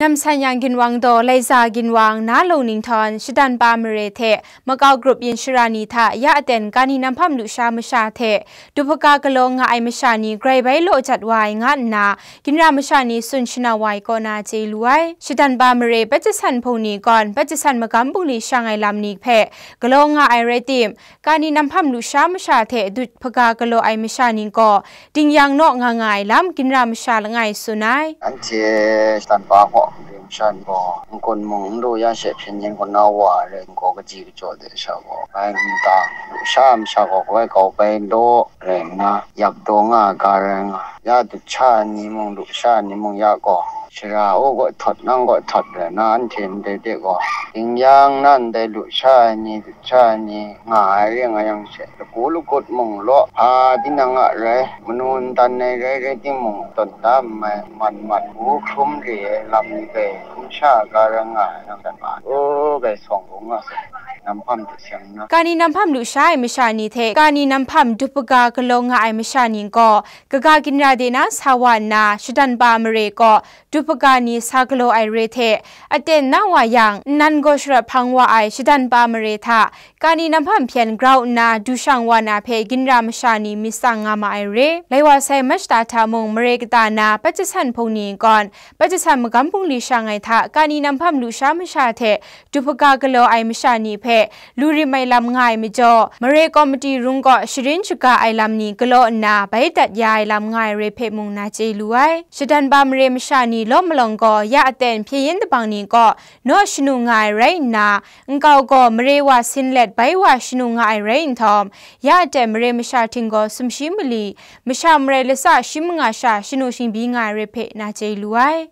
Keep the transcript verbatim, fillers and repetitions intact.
Namsan yang ginwang daw, Laiza ginwang, Nalung Ninghtawng, Shadan Pa Mare hte Makau Grup yin shara ni hta ya aten Kani Nanghpam lusha masha hte Duphaka galaw nga ai masha ni grai bai law jat wa ai nga nna, ginra masha ni tsun shanau wa ai kaw na chye lu ai. Shadan Pa Mare Pajasan hpung ni gawn Pajasan magam bungli shang ai lam ni hpe galaw nga ai rai tim, Kani Nanghpam lusha masha hte Duphaka galaw ai masha ni gaw dingyang naw nga nga ai lam ginra masha langai tsun ai. Anhte Shadan Pa gaw, masha ni gaw, n-gun mung n lu yang she hpyen yin kaw na wa ai rai, n-gaw kaji kachyaw de sha gaw, bai n ta, lusha masha gaw kawai kau bai law rai nna, yap daw nga ai ga rai nga, ya dut sha ai ni mung, lusha ai ni mung ya gaw, shara u gaw htawt, nang gaw htawt rai na, anhte ndai de gaw, dingyang na ndai lusha ai ni, dut sha ai ni nga ai re nga yang she, lagu lagut mung law, hpa tinang a rai, manu ntan ai rai rai timung, tawn da n mai, man mat, u hkrum re ai lam ni dai, hkum sha ga rai nga ai, nang dan ma, u bai sawng gung nga sai, Nanghpam hte seng nna. Kani Nanghpam lusha ai masha ni hte Kani Nanghpam Duphaka galaw nga ai masha ni gaw, kaga ginra de na sa wa nna, Shadan Pa Mare gaw Duphaka ni sa galaw ai re hte, aten na wa yang, nnan gaw sharawt hpang wa ai Shadan Pa Mare hta, Kani Nanghpam hpyen grau nna du shang wa na hpe ginra masha ni myit tsang nga ma ai re. Lai wa sai Machta hta mung mare kata na Pajasan hpung ni gawn, Pajasan magam bungli shang ai hta Kani Nanghpam lusha masha hte Duphaka galaw ai masha ni hpe lu rim ai lam nga ai majaw, Mare Kawmiti rung kaw sharin shaga ai lam ni galaw nna bai dat ya ai lam nga ai re hpe mung na chye lu ai. Shadan Pa Mare masha ni lawm malawng gaw ya aten hpyen yin dabang ni kaw naw shanu nga ai rai nna, nkau gaw mare wa sin let bai wa shanu nga ai rai nhtawm, ya aten mare masha htinggaw sumshi mali, masha marai latsa shi manga sha shanu shingbyi nga ai re hpe na chye lu ai.